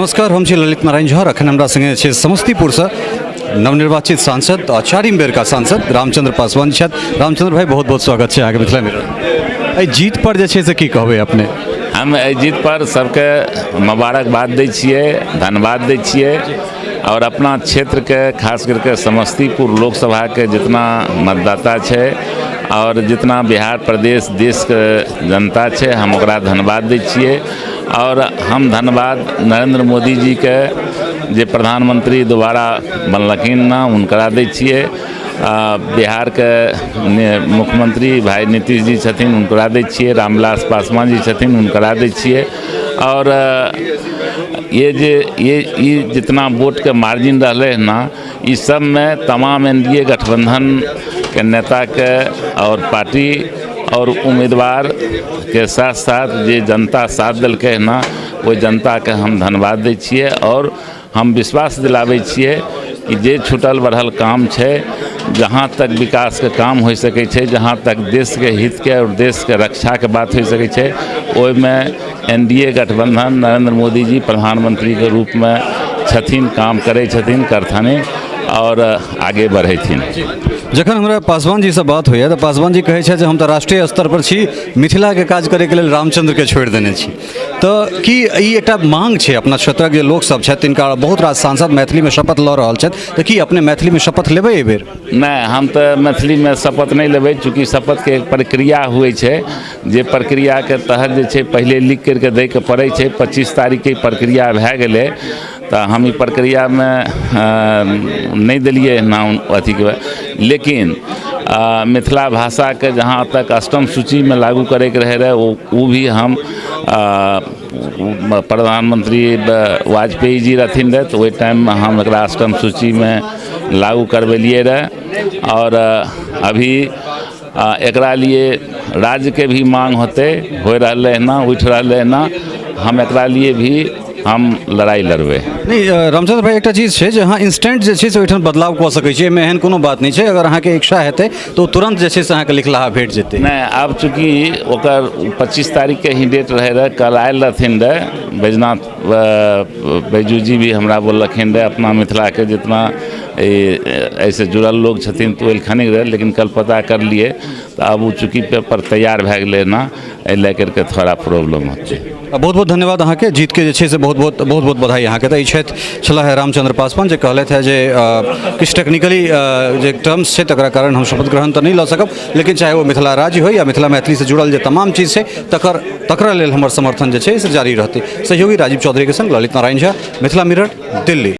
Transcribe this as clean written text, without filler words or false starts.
नमस्कार, हम छी ललित नारायण झा। अखन हमरा संगे छै समस्तीपुरसँ नवनिर्वाचित सांसद आ चारिम बेरका सांसद रामचंद्र पासवान छथि। रामचंद्र भाई, बहुत बहुत स्वागत छै अहाँके मिथिला मिरर। एहि जीत पर जे छै से की कहबै अपने? हम एहि जीत पर सबके मुबारकबाद दै छियै, धन्यवाद दै छियै आओर अपना क्षेत्रके, खास करके समस्तीपुर लोकसभाके जितना मतदाता छै आओर जितना बिहार, प्रदेश, देशके जनता छै, हम ओकरा धन्यवाद दै छियै। आओर हम धन्यवाद नरेन्द्र मोदी जीके, जे प्रधानमंत्री दोबारा बनलखिन ने, हुनकरा दै छियै। बिहारके मुख्यमंत्री भाई नीतीश जी छथिन, हुनकरा दै छियै। रामविलास पासवान जी छथिन, हुनकरा दै छियै। आओर ये जे ये ई जितना वोटके मार्जिन रहलै हँ ने, ई सबमे तमाम एनडीए गठबंधनके नेताके आओर पार्टी आओर उम्मीदवारके साथ साथ जे जनता साथ देलकै हँ ने, ओहि जनताके हम धन्यवाद दै छियै। आओर हम विश्वास दिलाबै छियै कि जे छूटल बढ़ल काम छै, जहाँ तक विकासके काम होइ सकै छै, जहाँ तक देशके हितके आओर देशके रक्षाके बात होइ सकै छै, ओहिमे एनडीए गठबंधन, नरेन्द्र मोदी जी प्रधानमंत्रीके रूपमे छथिन, काम करै छथिन, करथिन आओर आगे बढ़ेथिन। जखन हमरा पासवान जीसँ बात होइए तऽ पासवान जी कहै छथि जे हम तऽ राष्ट्रीय स्तर पर छी, मिथिलाके काज करैके लेल रामचंद्रके छोड़ि देने छी। तऽ की ई एकटा मांग छै अपना क्षेत्रक जे लोकसभ छथि तिनका? बहुत रास सांसद मैथिलीमे शपथ लऽ रहल छथि, तऽ की अपने मैथिलीमे शपथ लेबै एहिबेर? नहि, हम तऽ मैथिलीमे शपथ नहि लेबै। चूँकि शपथके एक प्रक्रिया होइ छै, जे प्रक्रियाके तहत जे छै पहिले लिख करिके दैके पड़ै छै। 25 तारीखके ई प्रक्रिया भए गेलै, तऽ हम ई प्रक्रियामे नहि देलियै नाम अथीके। लेकिन मिथिला भाषाके जहाँ तक अष्टम सूचीमे लागू करैके रहै रहए, ओ भी हम, प्रधानमंत्री वाजपेयी जी रहथिन रहए, तऽ ओहि टाइममे हम एकरा अष्टम सूचीमे लागू करबेलियै रहए। आओर अभी एकरा लिए राज्यके भी मांग होतै, होइ रहलै हँ, उठि रहलै हँ। हम एकरा लिए भी हम लड़ाइ लड़बै। नहि, रामचंद्र भाई, एकटा चीज छै जे अहाँ इंस्टेंट जे छै से ओहिठाम बदलाव कऽ सकै छी। एहिमे एहन कोनो बात नहि छै। अगर अहाँके इच्छा हेतै तऽ ओ तुरन्त जे छै से अहाँके लिखलाहा भेट जेतै। नहि, आब चूँकि ओकर 25 तारीखके ही डेट रहै रहए, कल आयल रहथिन रहए बैजनाथ बैजू जी भी, हमरा बोललखिन रहए, अपना मिथिलाके जितना एहिसँ जुड़ल लोग छथिन, तऽ ओ एलखिन रहए। लेकिन कल पता करलियै तऽ आब ओ चूँकि पेपर तैयार भए गेलै ने, एहि लए करके थोड़ा प्रॉब्लम होतै। बहुत बहुत धन्यवाद अहाँके। जीतके जे छै से बहुत बहुत बहुत बहुत बधाई अहाँके। तऽ ई छथि छलाह है रामचंद्र पासवान, जे कहलथि है जे किछु टेक्निकली जे टर्म्स छै तकरा कारण हम शपथ ग्रहण तऽ नहि लऽ सकब, लेकिन चाहे ओ मिथिला राज्य होइ या मिथिला मैथिलीसँ जुड़ल जे तमाम चीज छै, तकर तकरा लेल हमर समर्थन जे छै से जारी रहतै। सहयोगी राजीव चौधरीके संग ललित नारायण झा, मिथिला मिरर, दिल्ली।